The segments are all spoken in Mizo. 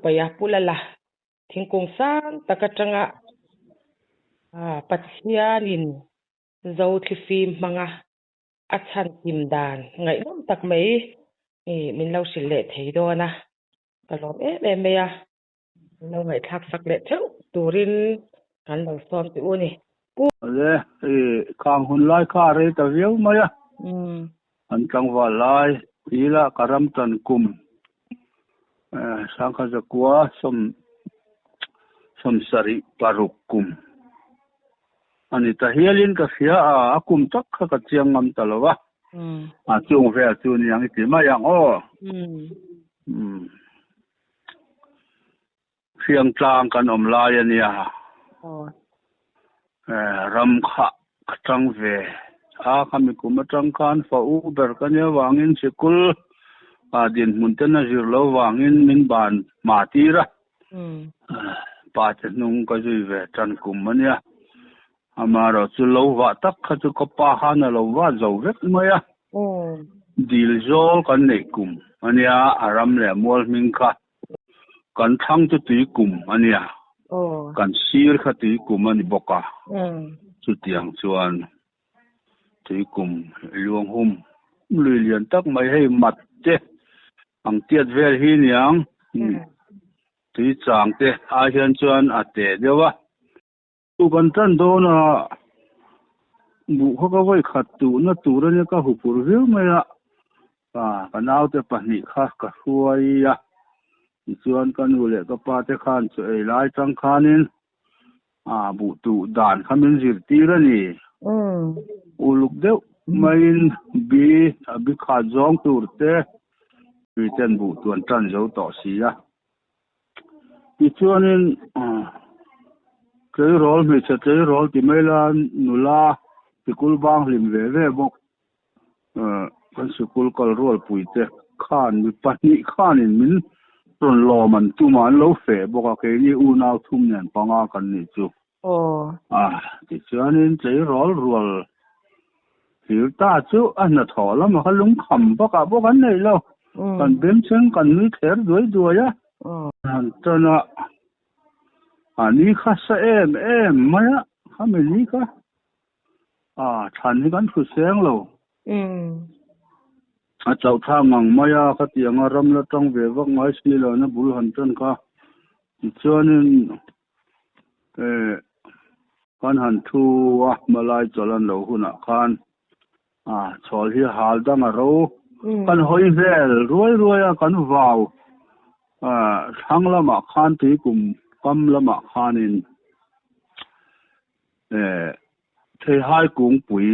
paih a, Pu Lala, thingkung sang tak atanga Pathianin Zo thlifim hmanga a chhan him dan ngaihnawm tak mai min lo hrilh leh thei dawn a, ka lawm em em mai a, min lo ngaihthlak sak leh theuh turin kan lo sawm tih u ni. Pu. Awle, i khang hun lai kha a rei ta viau mai a, an tlangval lai ila ka ram tan kum sangkha zakua sawm sawmsarih paruk kum A ni ta hialin ka hria a, a kum tak kha ka chiang ngam ta lo a. A chung vel chu ni ang i ti mai ang aw. Hriangtlang kan awm lai a nia. Ram kha ka tang ve a, khami kum atang khan fa u ber ka nia vangin sikul dinhmun ten a zir lo vangin min ban hma tir a. Pa te hnung ka zui ve tan kum a nia. Amaherawh chu lo vah tak kha chu ka pa khan a lo vah zo vek mai a. Dil zawl kan neih kum a nia, a ram leh mual hming kha kan thlang chu tui kum a nia, kan sir kha tui kum a ni bawk a. Chutiang chuan tui kum luang hum lui lian tak mai hei mat te Ang tiat vel hi niang tui chang te ai hian chuan a teh deuh a. Tu kan tan dawn a, buh kha ka vawi khat tuhna tur ania ka huphurh viau mai a, ka naute pahnih kha ka hruai a, tichuan ka nu leh ka pa te khan chaw ei lai tang khanin buh tuh dan kha min zirtir a ni. Uluk deuh maiin bi a bi khat zawng tur te tui ten buh tuan tan zo tawh si a. Tichuanin tleirawl hmeichhe tleirawl ti mai la nula sikul bang hlim ve ve bawk Kan sikul kal rualpui te khan mi pahnih khanin min rawn lawm an tum a, an lo feh bawk a, keini unau thum nen panga kan nih chu. A tichuanin tleirawl rual thlir ta chu a hnathawh lamah kha lungkham bakah bawk an neih lo, kan bengchheng kan nui thler duai duai a. Han tan a, a ni kha sa em em mai a, khami ni kha. A, chhan hi kan hru seng lo. A chauh thlak ngang mai a, khatiang a ram la tang ve vak ngai si lo na bul han tan kha. Tichuanin eh kan han thu a, hmalai chawlh an lo hunah khan a chhawl hi hal dang a ro. Kan hawi vel ruai ruai a, kan vau thlang lamah khan tuikum kam lamah khanin Eh, theihai kungpui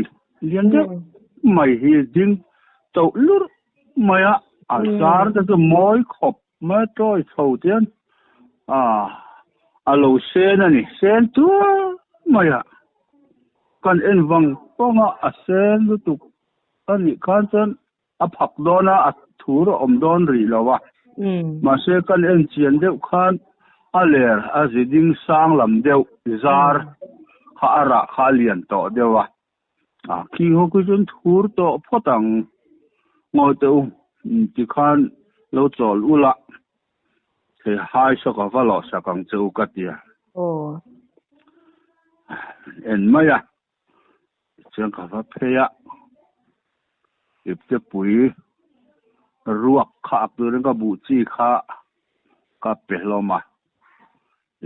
lian deuh mai hi ding chauh lurh mai a, a zar te chu mawi khawp mai a tawi chho tian a a lo sen a ni, sen tuar mai a, kan en vang vang a, a sen lutuk a nih khan chuan a phak dawn a, a thur a awm dawn rih lo a. Mahse kan en chian deuh khan a ler a zi ding sang lam deuh zar kha a rah kha a lian tawh deuh a. A khi ho khi chuan thur tawh phawt ang ngawi teh u tikhan lo chawl ul a, thei hai saw ka va lawh sak ang che u ka ti a. En mai a. Tichuan ka va phei a, iptepui ruak kha ak turin ka buh chi kha ka pe hlawm a,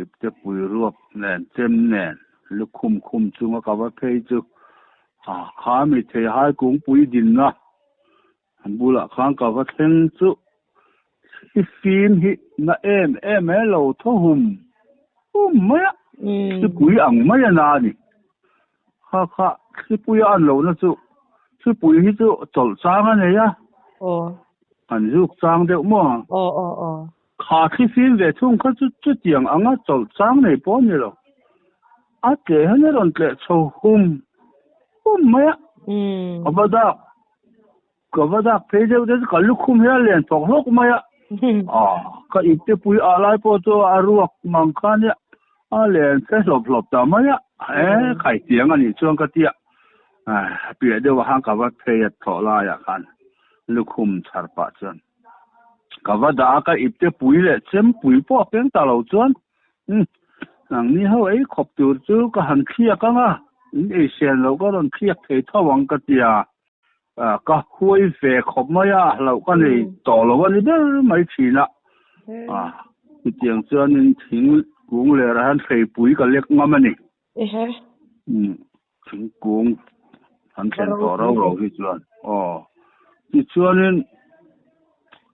iptepui ruak nen chem nen lukhum khum chunga ka va phei chu kha mi thei hai kungpui dinna bulah khan ka va thleng chu i fim hi na em em e lo thaw hum hum mai a, thlipui ang mai a na a ni. Kha kha thlipui a an lohna chu thlipui hi chu chawlh chang a nei a, an zuk chang deuh maw? Kha thlifim ve thung kha chu chutiang anga chawlh chang nei pawh a ni lo. A tleh hian a rawn tleh chho hum hum mai a, ka va dak Ka va dak phei deuh te chu ka lukhum hi a lian thawk hlawk mai a, ka ipte pui ah lai pawh chu a ruak mang kha nia a lian fe hlawp hlawp ta mai a, he khaitiang a nih chuan ka tia piah deuh ah khan ka va phei a thawh lai ah khan lukhum chhar pah chuan. Ka va dah a, ka ipte pui leh chempui pawh a keng ta lo chuan, Umm, nangni ho ei khawp tur chu ka han thliak ang a, in ei sen loh ka rawn thliak thei tho ang ka ti a, ka huai ve khawp mai a, hlauh ka nei tawh lo a ni ber mai thin a. Chutiang chuanin thing kung lerah hian hreipui ka lek ngam a ni. Ehe. Umm, thingkung an thlen tawh rau rau hi chuan aw. Tichuanin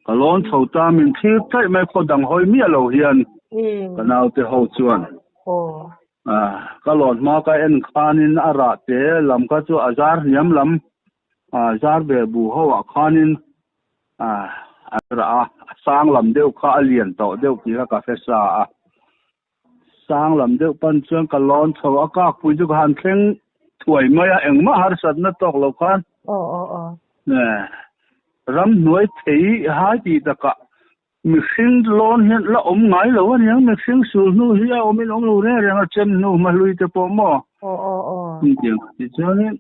ka lawn chho ta min thlir tlaih mai khaw dang hawi miah lo hian ka naute ho chuan ka lawn hma ka en khanin a rah te lam kha chu a zar hniam lam zar ve bu ho ah khanin a rah a, a sang lam deuh kha a lian tawh deuh tih kha ka hre sa a. Sang lam deuh pan chuan ka lawn chho a, kakpui chu ka han thleng thuai mai a, engmah harsatna tawk lo khan ramhnuai thei hai tih takah mihring lawn hian la awm ngai lo a niang, mihring sul hnu hi a awmin awm lo reng reng a, chem hnu hma hlui te pawh maw tiang tichuanin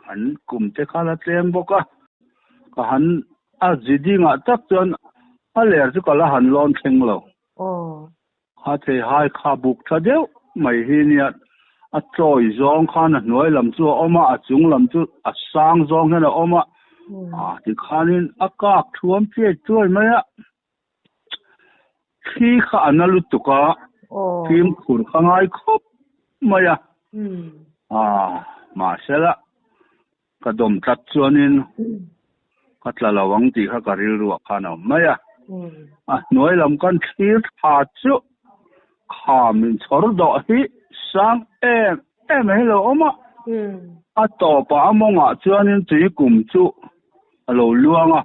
an kum te kha la tlem bawk a, ka han a zi dingah tak chuan a ler chu ka la han lawn thleng lo. Kha thei hai kha buk tha deuh mai hi nia, a chawi zawng khan a hnuai lam chu a awm a, a chung lam chu a sang zawng hian a awm a, tikhanin a kak thuam chiai chuai mai a. Thli kha a na lutuk a, fimkhur kha ngai khawp mai a. Mahsela ka dawm tlat chuanin ka tla lo ang tih kha ka rilruah khan a awm mai a. A hnuai lam kan thlir thla chu kham inchhawr dawh hi sang em em hi lo awm a. A tawpah a mawngah chuanin tui kum chu a lo luang a.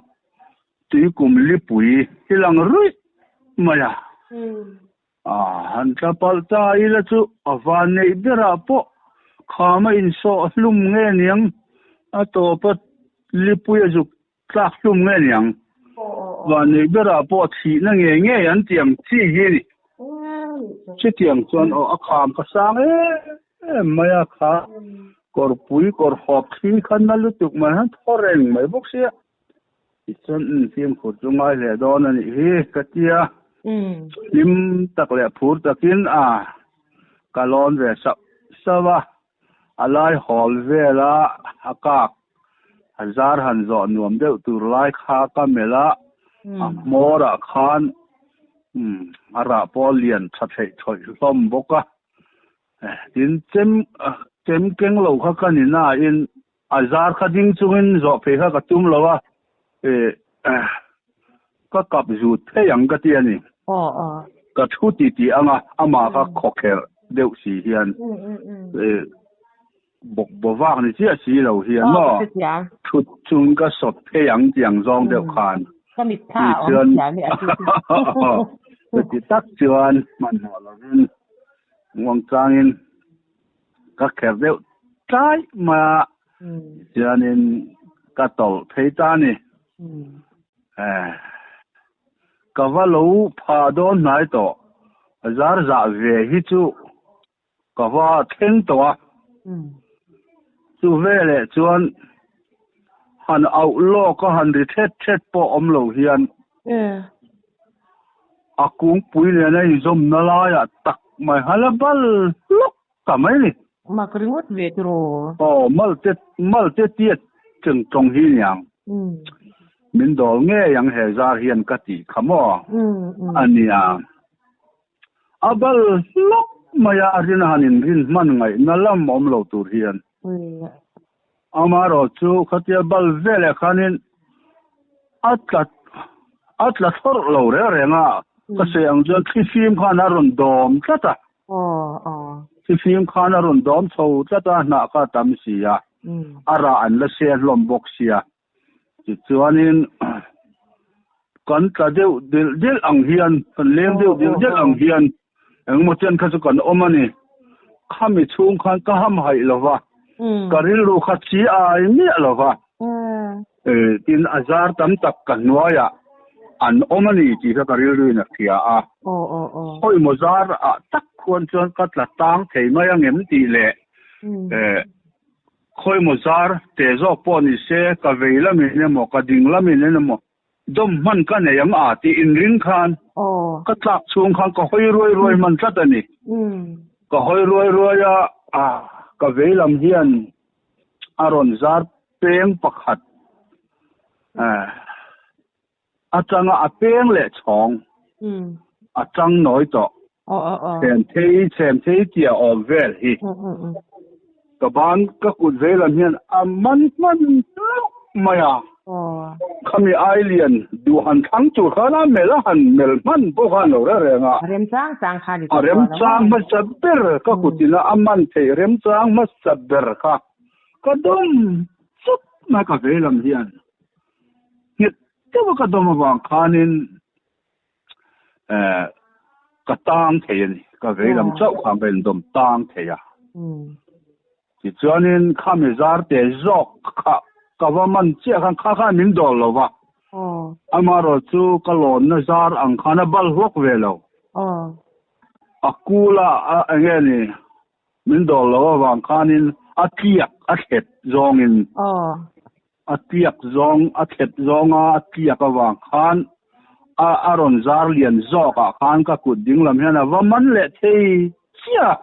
Tuikum lipui hi lang ruih mai a. A han tla palh ta ila chu a van neih berah pawh kham a insawh hlum nge niang, a tawpa lipui a zuk tlak hlum nge niang. Van neih berah pawh thihna ngei ngei an ti ang chi hi a ni. Chutiang chuan aw a kham ka sang em em mai a, kha kawrpui kawr hawp thli kha na lutuk mai han thaw reng mai bawk sia. Tichuan umm fimkhur chu ngai hle dawn a nih hi ka ti a, hlim tak leh phur takin a ka lawn ve sauh sauh a, a lai hawl vela a kak a zar han zawh nuam deuh tur lai kha ka melh a, a hmawrah khan umm a rah pawh lian tha theih thawih hlawm bawk a, tin chem chem keng lo kha ka ni nain A zar kha ding chungin zawh phei kha ka tum lo a, ka kap zut phei ang ka ti a ni. Ka thu ti tih ang a, amah kha khawkherh deuh si hian bawk baw vak ni chiah si lo hian maw thut chungin ka sawt phei ang tih ang zawng deuh khan. Tichuan chuti tak chuan hmanhmawh lovin muangchangin Ka kher deuh tlai mai a, tichuanin ka tawlh phei ta a ni. Ka va lo pha dawn hnai tawh, zar zah ve hi chu ka va thleng tawh a. Chu veleh chuan han auh lawk a han ri thet thet pawh awm lo hian A kungpui nen a inzawmna laiah tak mai hala bal hlawk ta mai ni. Mak ringawt ve tiraw? Aw, malte malte tiat cheng tawng hi niang. Min dawl ngei ang he zar hian ka tih kha maw? A nia. A bal hlawk mai a, rin a han inrin hman ngaihna lam awm lo tur hian. Amaherawh chu khatia bal veleh khanin a tla a tla thlawrh lo reng reng a, ka sawi ang chuan thlifim khan a rawn dawm tlat a. Thlifim khan a rawn dawm chho tlat a, hnah kha a tam si a, a rah an la se hlawm bawk sia. Tichuanin kan tla deuh delh delh ang hian, kan leng deuh delh delh ang hian engemaw chen kha chu kan awm a ni. Khami chhung khan ka ham haih lo va, ka rilru kha chi ai miah lo va. Tin, a zar tam tak ka hnuaiah an awm a ni tih kha ka rilruin a hria a. Khawimaw zar ah tak khuan chuan ka tla tang thei mai angem tih leh Khawimaw zar te zawk pawh ni se, ka vei lamin emaw, ka ding lamin emaw Dawm hman ka nei ang a tih inring khan ka tlak chhung khan ka hawi ruai ruai hman tlat a ni. Ka hawi ruai ruai a, ka vei lam hian a rawn zar peng pakhat atanga a peng leh chhawng a tang nawi tawh. Chhem thei chhem thei tia awm vel hi. Ka ban ka kut vei lam hian a man hman hlauh mai a. Khami ai lian duh han thlang tur khan a melh a han melh hman pawh khan lo reng reng a. A remchang chang kha ni A remchang hmasa ber ka kutin a a man theih remchang hmasa ber kha ka dawm chawp mai ka vei lam hian nghet deuh a ka dawm avang khanin eh ka tang thei a ni ka vei lam chauh khan ka indawm tang thei a tichuanin khami zar te zawk kha ka va man chiah khan kha khan min dawl lo va amaherawh chu ka lawnna zar ang khan a bal hlawk ve lo a kula a enge ni min dawl lo avang khanin a tliak a thlet zawngin A tliak zawng, a thlep zawnga a tliak avang khan a a rawn zar lian zawkah khan ka kut ding lam hian a va man leh thei chiah.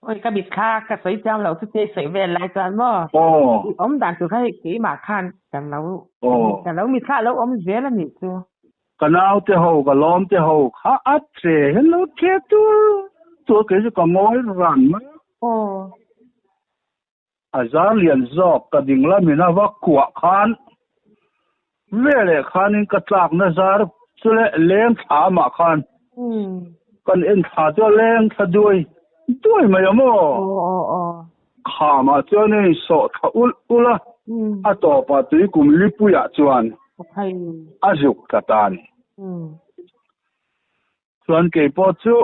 Awi ka mitthla ka sawi chiang loh chu che sawi vel lai chuan maw? Aw. I awm dan tur kha hei keimah khan ka lo Aw. ka lo mitthla lo awm zel a nih chu. Ka naute ho, ka lawmte ho kha a che hian lo che tur tur kei chu ka ngawi ran mai a. Aw. A zar lian zawk ka ding lamin a va kuah khan veleh khanin ka tlakna zar chu leh leng thla amah khan kan en thla chu a leng thla duai duai mai a maw? Khamah chuan a insawh thla ulh ulh a, a tawpah tuikum lipuiah chuan a zuk tla ta a ni. Chuan kei pawh chu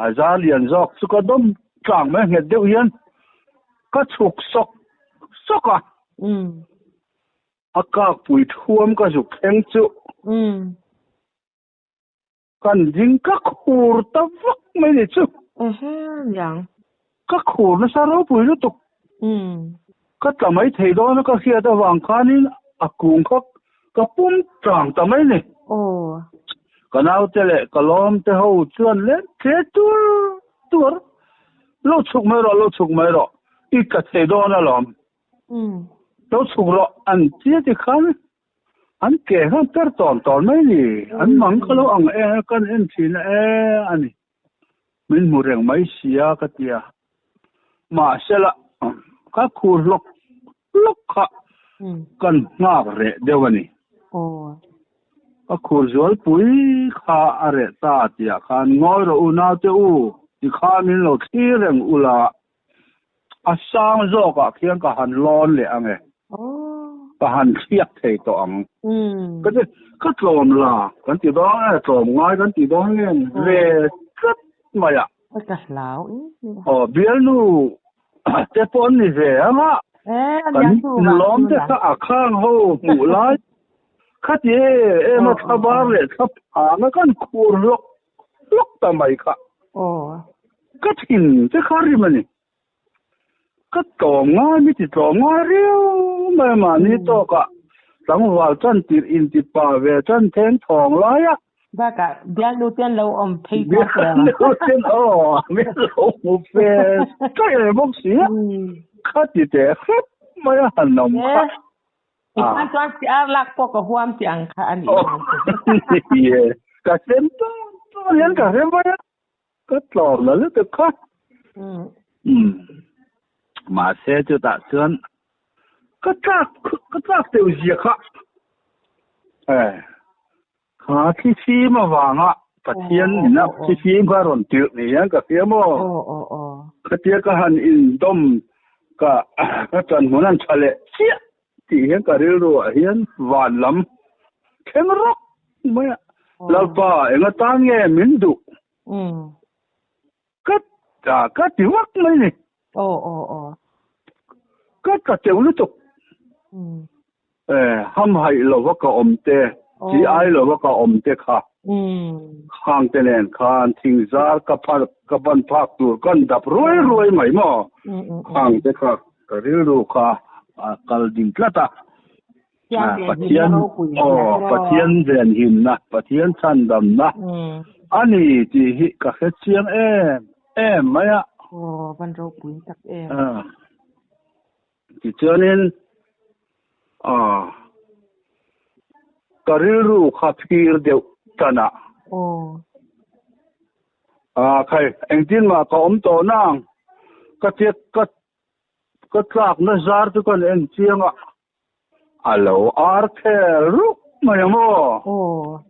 a zar lian zawk chu ka dawm tlang mai nghet deuh hian ka chhuk sawk sawk a. A kak pui thuam ka zuk thleng chu kan ding ka khur ta vak mai ni chu. Ka khur nasa ropui lutuk. Ka tla mai thei dawn a ka hriat avang khanin a kung kha ka pum tlang ta mai ni. Ka naute leh ka lawmte ho chuan leh tle tur tur lo chhuk mai rawh lo chhuk mai rawh i tla thei dawn alawm. Lo chhuk rawh an tia tikhan An ke khan per tawn tawn mai ni. An mang kha lo ang e, kan en thin a e a ni. Min hmu reng mai sia ka ti a. Mahsela ka khur hlawk hlawk kha kan nghak reh deuh a ni. Ka khur zualpui kha a reh ta tihah khan ngawi rawh u naute u tikhan min lo thlir reng ula A sang zawkah khian ka han lawn leh ang e. Ka han thliak thei tawh ang. Ka ti, ka tlawm la kan ti dawn nge, tlawm ngai kan ti dawn nge ve tlat mai a. Ka hlau em em. Aw, bialnu te pawh an ni ve ang a. Kan lawm te kha a khang ho hmuh lai khati em a thla bar leh thla phang a kan khur hlawk hlawk ta mai kha. Ka thin che kha rim a ni. Ka tlawm ngai mi ti tlawm ngai riau mai a mahni tawkah tlangval tan tirh inti pa ve tan theng thawng lai a. Bakah bialnu te an lo awm phei ta che a. Bialnu te an aw min lo hmu fe chaih reng bawk si a. Kha ti teh hrep mai a han awm kha. I tan chuan siar lak pawh ka huam tih ang kha a nih ang. Ye, ka hrem tawh tawh hian ka hre mai a, ka tlawm la lutuk kha. Mahse chutah chuan ka tlak ka tlak teuh zia kha. Eh, kha thlifim avanga Pathian ina thlifim kha rawn tirh ni hian ka hria maw? Khatia ka han indawm ka ka ṭan hmun an ṭha leh chiah tih hian ka rilruah hian van lam thleng rawk mai a. Lalpa eng atan nge min duh? Ka ka ti vak mai ni. Ka tla teuh lutuk. Hamhaih lova ka awm te, chi ai lova ka awm te kha khang te nen khan thingzar ka phar ka ban phak tur kan dap ruai ruai mai maw? Khang te kha ka rilru kha a kal ding tlat a. Pathian aw Pathian venhimna Pathian chhandamna a ni tih hi ka hre chiang em em mai a. Aw van ropui tak em. Tichuanin aw ka rilru kha phir deuh tan a. Aw. A khai engtin mah ka awm tawh nang ka tia ka Ka tlakna zar chu kan en chiang a, a lo ar khel ruk mai ang aw.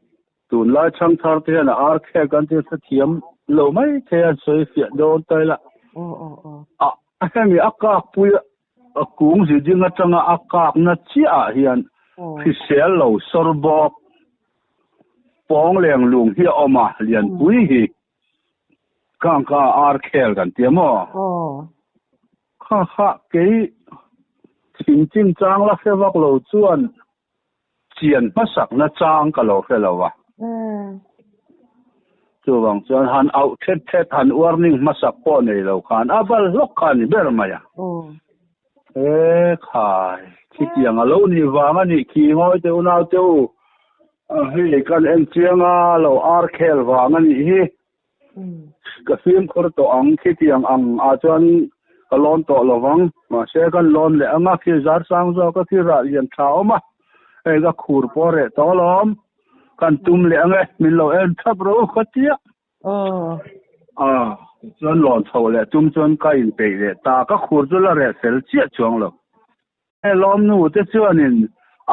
Tunlai chhangthar te hian a ar khel kan tih hrethiam lo mai thei a sawi fiah dawn ta ila. A hemi a kakpui a kung ziding atanga a kakna chiah ah hian hrisel lo sawr bawk pawng leng lung hi a awm a, lianpui hi. Kangka ar khel kan ti a maw? Kha kha kei thing chin chang la hre vak lo chuan chian hmasakna chang ka lo hre lo a. Chuvang chuan han auh thet thet han warning hmasak pawh nei lo khan a bal hlawk kha a ni ber mai a. E khai, khitiang a lo nih vang a nih khi ngawi teh unau te u. Hei kan en chiang a, lo ar khel vang a nih hi. Ka fimkhur tawh ang, khitiang ang ah chuan ka lawn tawh lo vang. Mahse kan lawn leh ang a, khi zar sang zawk a, khi rah lian tha awm a. Hei ka khur pawh reh tawh alawm. Kan tum leh ang e, min lo en thap rawh u ka tia. Chuan lawn chho leh tum chuan ka inpeih leh ta, ka khur chu la reh fel chiah chuang lo. He lawmnu te chuanin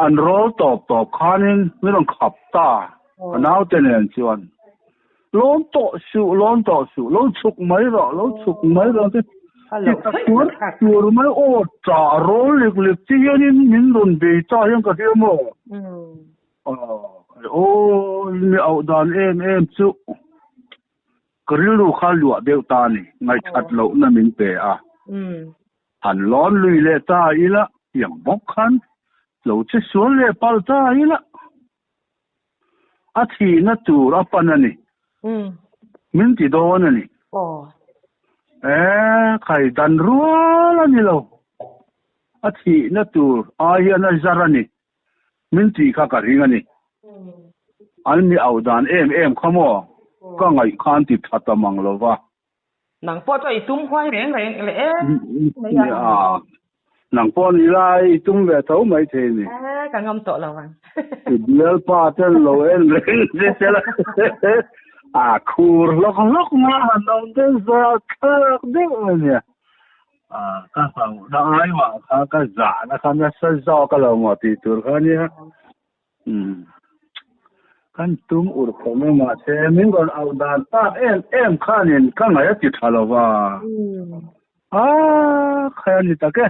an rawl tawp tawp khanin min rawn khap ta, ka naute nen chuan. Lawn tawh suh, lawn tawh suh, lo chhuk mai rawh, lo chhuk mai rawh te ti ta tur tur mai aw tah rawl lek lek te hianin min rawn bei ta hian ka hria maw? Aw, mi auh dan em em chu ka rilru kha luah deuh ta a ni, ngaihṭhat lohna min pe a. Han lawn lui leh ta ila tiang bawk khan lo che sual leh palh ta ila a thihna tur a pan a ni. Min ti dawn a ni. E, khai dan rual a ni lo. A thihna tur ai hian a zar a ni. Min tih kha ka ring a ni. An mi auh dan em em kha maw? Ka ngaih khan ti tha ta mang lo va. Nang pawh chu i tum huai reng reng leh em mai a. Nia, nang pawh ni la i tum ve tho mai thei ni. E, ka ngam tawh lo ang. I bialpa ten lo en reng che se la. A khur hlawk hlawk nga han awm deuh zawk thlak deuh a nia. Ka hlauhna ai mah kha ka zahna kha nasa zawk a lo maw tih tur kha nia. Kan tum ur khawm a mahse min rawn auh dan tak em em khanin ka ngaih a ti tha lo va. A khai a ni tak e.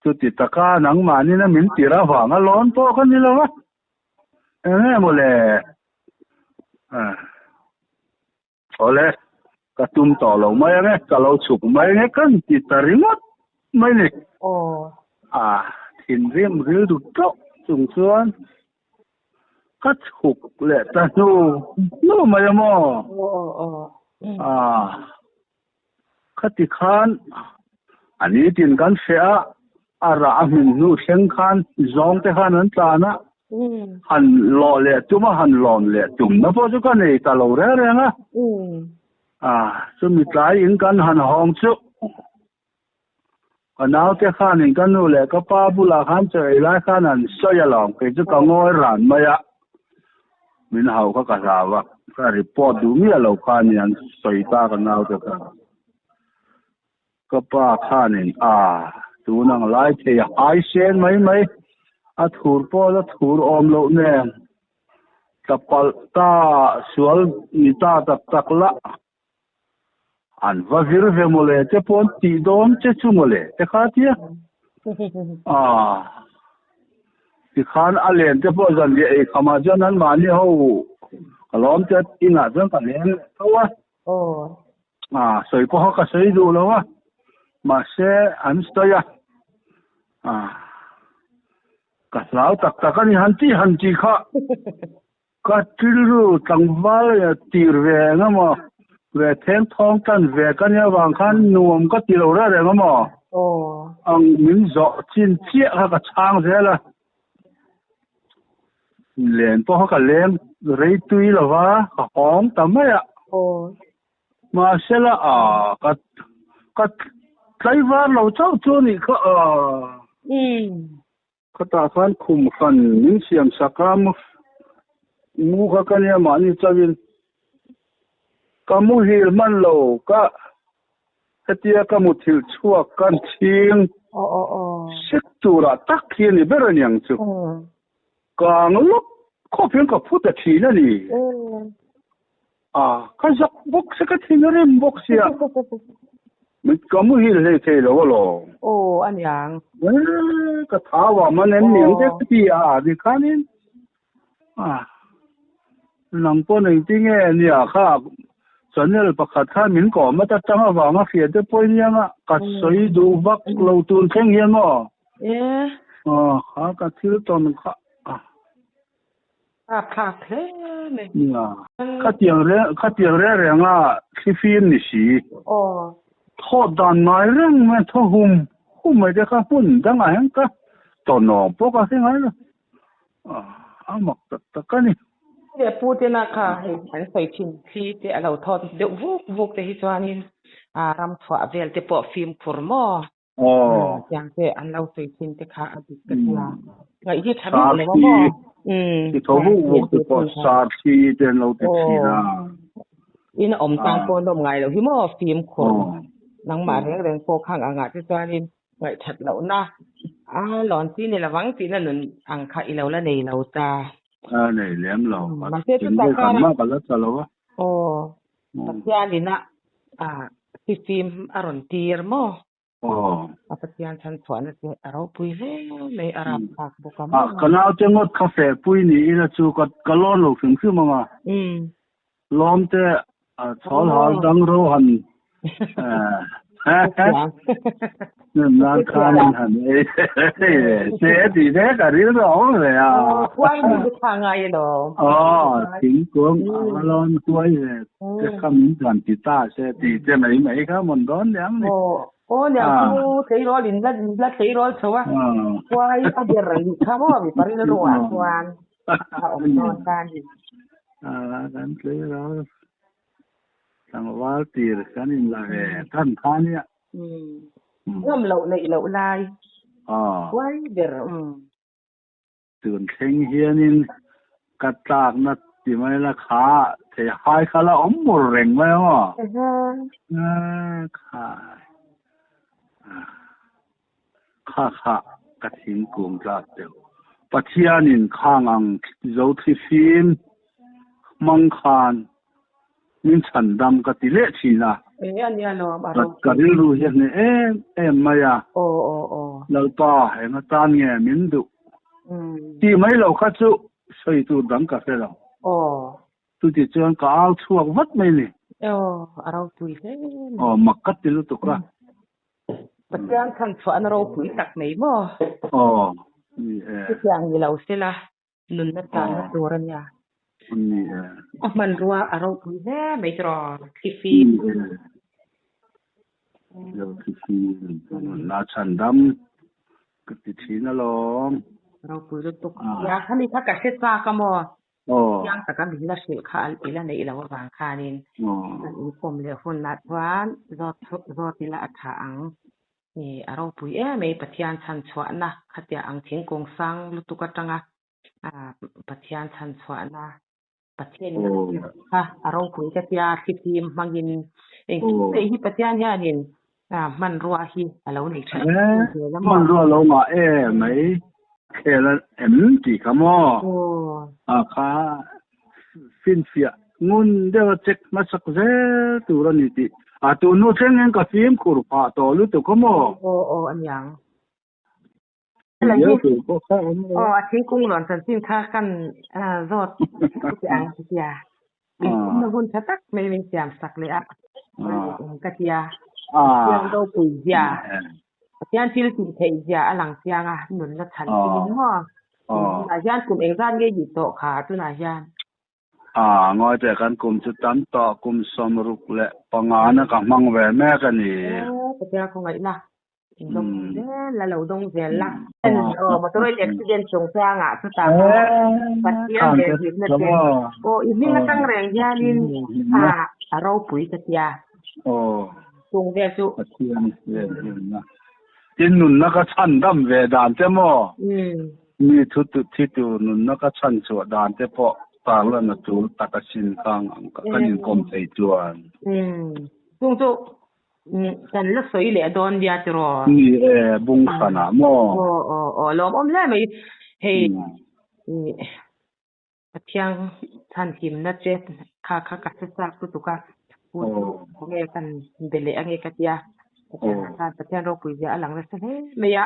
Chuti taka nangmahnin a min tir avanga lawn pawh ka ni lo va. Eng nge maw le? Awle, ka tum tawh lo mai ange, ka lo chhuk mai ange kan ti ta ringawt mai ni. A thinrim rilru tawh chung chuan ka chhuk leh ta hnu hnu mai a maw? A khati khan a nitin kan hreh a, a rah a hmin hnu thleng khan zawng te khan an tlan a, han lawh leh tum a, han lawn leh tum na pawh chu ka nei ta lo reng reng a. A chumi tlai in kan han hawng chu ka naute khanin ka nu leh ka pa bulah khan chaw ei lai khan an sawi alawm, kei chu ka ngawi ran mai a, min hau kha ka hlau a, ka report duh miah lo kha a ni an sawi ta ka naute kha. Ka pa khanin a tun ang lai thei a hai sen mai mai, a thur pawh la thur awm loh nen, tla palh ta sual ni ta tak tak la. An va vir ve mawle te pawh an tih dawn che chu mawle te kha tia. Aaa tikhan a len te pawh zan leh ei khamah chuan an mahni ho ka lawm te inah chuan ka leng leh tho a. Aaa sawi pawha ka sawi duh lo a mahse an sawi a. Aaa ka hlau tak tak a ni han tih han tih kha. Ka rilru tlangval tir ve eng emaw, ve theng thawng tan ve ka nia vang khan nuam ka ti lo reng reng emaw? Ang min zawh chin chiah kha ka chhang zel a. Len pawh kha ka leng rei tui lo va, ka hawng ta mai a. Mahsela a ka ka tlaivar lo chauh chu a nih kha a. Khatah khan khum hran min siam sak a, mu kha ka nia mahni chauhin ka muhil hman lo ka hetia ka muthilh chhuak kan chhing sek turah tak hi a ni ber a niang chu. Kang lawk khawp hian ka phu ta thin a ni. A, ka zak bawk sia, ka thin a rim bawk sia. Ka muhil hlei thei lo alawm. Aw, a niang. E, ka thau a, man em niang te ka ti a, ni khanin. A, nang pawh nei ti nge nia kha channel pakhat khan min kawm a ta tang avanga hria te pawh i niang a, ka sawi duh vak lo tun thleng hian maw? E. Aw, kha ka thil tawn kha. A thlak hle mai. Nia. Khatiang re khatiang re renga thlifim ni si. Aw. Thawt dan ngai reng mai thaw hum hum mai te kha hmun dangah hian ka tawnawm pawh ka hre ngai lo. A mak tak tak a ni. Leh pu te na kha hei an sawi thin thli te a lo thawt deuh vuk vuk te hi chuanin ram chhuah vel te pawh fimkhur maw? Aw. Tiang te an lo sawi thin te kha a dik ka tia. Ngaih hi tha meuh lo a maw? Ti tho vuk vuk te pawh sar thli te an lo ti thin a. In a awm tan pawh an awm ngai loh hi maw fimkhur. Nangmah reng reng pawh khang angah te chuanin ngaih that lohna a lawn chi ni lovang tihna nun ang kha i lo la nei lo ta. A nei lem lo. Tin kan mah ka la tha lo a. Aw. Pathianin a fifim a rawn tir maw? Aw. A Pathian chhan chhuahna che a ropui hle mai, a rap thlak bawk a maw? Ka naute ngawt kha fehpui ni ila chu ka ka lawn lo hrim hrim ang a. Lawm te a chhawl hal dang ro han Nem nan khan in han ei se ti te ka ril ro awm ve a. Huai ni te tha ngai elo. Aw, thingkung a lawn huai ve te kha min han ti ta se ti te mai mai kha mawn dawn niang ni. Aw niang chu tleirawl in la la tleirawl chho a. Huai a ber a nih kha maw mipa rilru ah chuan a awm dawn ta a ni. Kan tleirawl Tlangval tir kan in la ve tan kha nia. Ngam loh neih loh lai. Huai ber. Tun thleng hianin ka tlakna ti mai la kha thei hai kha la awm mur reng mai ang aw. Khai. Kha kha ka thingkung tlak deuh. Pathianin khang ang zo thlifim hmang khan min chhan dam ka ti leh thin a. E a nia lawm a ropui. Ka rilru hi a hneh em em mai a. Aw aw aw. Lalpa eng atan nge min duh tih mai lo kha chu sawi tur dang ka hre lo. Aw. Chuti chuan ka au chhuak vat mai ni. Aw a ropui hle mai. Aw mak ka ti lutuk a. Pathian chhan chhuah an ropui tak mai maw? Aw, ni e. Chutiang ni lo sela, nunna tanna tur a nia. Ni e. A hmanrua a ropui hle mai tiraw, thlifim. Ni e. Lo thlifim, nunna chhan dam ka ti thin alawm. Ropui lutuk. Nia, khami kha ka hre chak a maw? Chiang taka min la hrilh kha i la neih loh avang khanin kan inkawm leh hunah chuan zawt zawt ila a tha ang. Ni, a ropui em mai Pathian chhan chhuahna khatiah ang thingkung sang lutuk atanga Pathian chhan chhuahna Pathian kha a ropui ka tia thlifim hmangin engkim mai hi Pathian hianin hmanrua hi a lo nei tha em zel a maw? Hmanrua lo ngah em mai khel em tih kha maw? A kha finfiah ngun deuha check hmasak zel tur a ni tih a tun hnu thlengin ka fimkhur phah tawh lutuk a maw? Aw aw a niang. Aw a thingkung lawn chanchin kha kan zawt che ang ka tia. Inkhawmna hun tha tak mai min siam sak leh a ka tia. Pathian ropui zia, Pathian thil tih theih zia a lang chiang a, nunna chhan thilin maw. Tunah hian kum engzat nge i tawh kha tunah hian? A, ngawi teh kan kum chu tam tawh kum 65 na ka hmang ve mek a ni. Pathian khawngaihna. Dawng zel la, lo dawng zel la. Aw motor oil accident chungchangah chutah pawh Pathian leh hlimna te aw i hming atang reng hianin a ropui ka tia. Chung vel chu. Pathian leh hlimna. Tin nunna ka chhan dam ve dan te maw? Mi thu thi tur nunna ka chhan chhuah dan te pawh tarlan a tul tak asin khang ang kan inkawm thei chuan. Chung chu Kan la sawi leh dawn nia tiraw? Ni e, bung hranah maw? Aw aw aw, lawmawm hle mai. Hei Pathian chhanhimna che kha kha ka hre chak lutuk a, pu chu khawnge kan be leh ange ka tia. Pathian khan Pathian ropui zia a lang nasa hle mai a.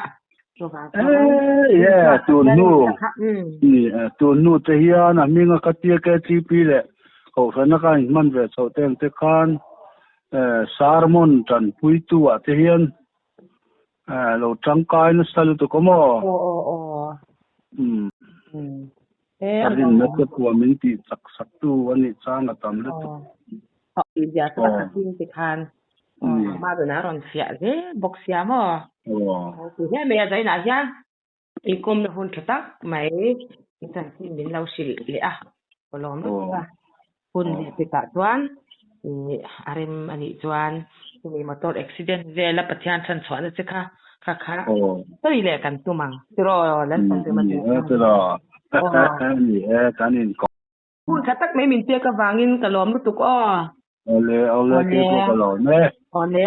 Chuvang chuan E, tun hnu, ni e, tun hnu te hian a hminga ka tia KTP leh Kohhrana ka inhman ve chhoh te ang te khan Sermon tanpuitu ah te hian lo tangkai nasa lutuk awm aw. Aw aw aw. Umm. Ka rinna te pawh min tih chak sak tu a nih chang a tam lutuk. Aw. Zia chu a khatin ti khan amah rawn a rawn fiah zel bawk sia maw. Aw. Ti hle mai a zainah hian Inkawmna hun tha tak mai i chanchin min lo hrilh leh a, ka lawm lutuk a. Hun leh tikah chuan a rem a nih chuan chumi motor accident vela Pathian chhanchhuahna che kha kha kha sawi leh kan tum ang. Tiraw Lalsawmzima Ni e tiraw. Ni e kan inkawm. Hun tha tak mai min pek avangin ka lawm lutuk aw. Awle awle keipawh ka lawm e. Awle.